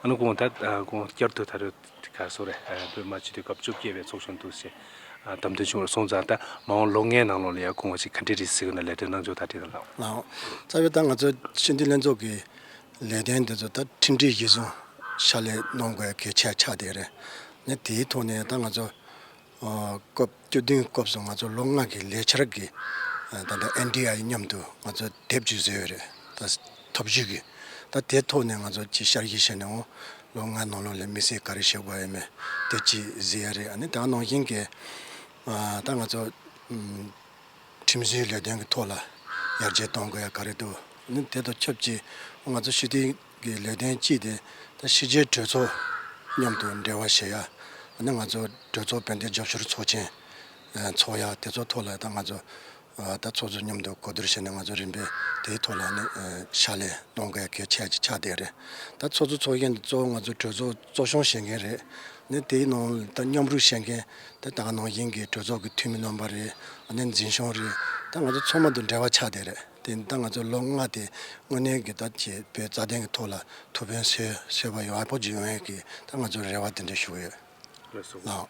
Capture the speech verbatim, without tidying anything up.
ཨ་ནི་ཁོང་ད་ཁོང་བསྐྱར་དུ་ད་རེས་ག་སོ་རེ་བོད་མི་སྤྱི་འཐུས་སྐབས་བཅོ་བརྒྱད་པའི་ཚོགས་ཆེན་འདུག་ཟེར་བདམས་ཐོན་བྱུང་བར་སོང་ཙང་ད་མ་འོངས་ལོ་ལྔའི་ནང་ལོགས་ལ་ཡང་ཁོང་ཅིག་ག་འདྲ་རེད་ཟེར་གི་ན་ལས་དོན་གནང་ཕྱོགས་ད་དེ་དང་ལགས། ལགས། རྩ་བའི་ད་ང་ཚོ་སྤྱི་འཐུས་ལྷན་ཚོགས་ཀྱི་ལས་དོན་དེ་ཚོ་ད་ཁྲིམས་སྒྲིག་གཞིར་བཟུང་ཕྱག་ལས་གནང་དགོས་གལ་ཆེ་ཆགས་བསྡད་རེད། ནི་དེའི་ཐོག་ནས་ད་ང་ཚོ་སྐབས་བཅུ་བདུན་སྐབས་སུ་ང་ཚོ་ལོ་ལྔ་གི་ལས་འཆར་གྱི་ད་ལྟ་ཨེན་ཌི་ཨའི་མཉམ་དུ་ང་ཚོ་དེབ་ཅིག་བཟོས་ཡོད་རེད། ད་ཐབས་ཇུས་ཀྱི་ད་དེ་ཐོག་ནས་ང་ཚོ་ཅིག་བསྐྱར་ཞིབ་བྱས་ནས་འོང་ལོ་ལྔ་ནང་ལོགས་ལ་དམིགས་བསལ་ག་རེ་བྱེད་དགོས་ཡོད་མེད་དེ་ཅིག་གཟིགས་ཡ་རེད། ཨ་ནི་ད་ནང་བཞིན་གྱི་ད་ང་ཚོ་ཁྲིམས་བཟོའི་ལས་དོན་གྱི་ཐོག་ལ་ཡར་རྒྱས་གཏོང་དགོས་ཡ་ག་རེ་འདུག་ཨ་ནི་དེ་དང་ཆབས་ཅིག་ང་ཚོ་སྤྱི་འཐུས་ཀྱི་ལས་དོན་གཅིག་དེ་ད་ཕྱི་རྒྱལ་གྲོས་ཚོགས་མཉམ་དུ་འབྲེལ་བ་བྱེད་ཡ། ཨ་ནི་ང་ཚོ་གྲོས་ཚོགས་དཔལ་ལྡན་རྒྱབ་སྐྱོར་ཚོགས་ཆེན་ཚོགས་ཡ་དེ་ཚོ་ཐོག་ལ་ད་ང་ཚོ་ད་ཚོགས་གཙོ་མཉམ་དུ་གོ་བསྡུར་བྱས་ནས་ང་ཚོ་རིམ་པས་དེའི་ཐོག་ལ་ནི་ཕྱག་ལས་གནང་དགོས་ཡ་གལ་ཆེ་ཆགས་བསྡད་རེད། ད་ཚོགས་གཙོ་ཚོགས་གཞོན་དེ་གཙོ་བོ་ང་ཚོ་གྲོས་ཚོགས་གཙོ་སྐྱོང་བྱེད་མཁན་རེད། ནི་དེའི་ནང་ད་མཉམ་རུབ་བྱེད་མཁན་དེ་ད་ནང་བཞིན་གྱི་གྲོས་ཚོགས་ཀྱི་འཐུས་མི་རྣམ་པ་རེད། ཨ་ནི་འཛིན་སྐྱོང་རེད། ད་ང་ཚོ་ཚང་མ་དང་འབྲེལ་བ་ཆགས་བསྡད་རེད། དེ་ད་ང་ཚོ་ལོ་ལྔ་དེ་དངོས་གནས་ཀྱི་ད་ཀྱི་བོད་རྩ་དོན་གྱི་ཐོག་ལ་ཐུགས་ཕན་གསོས་གསོས་པ་ཡོང་ཡག་པོ་ཅིག་ཡོང་ཡག་གི་ད་ང་ཚོ་རེ་བ་དེ་འདྲ་ཞུ་གི་ཡོད། ལགས་སོ། ལགས།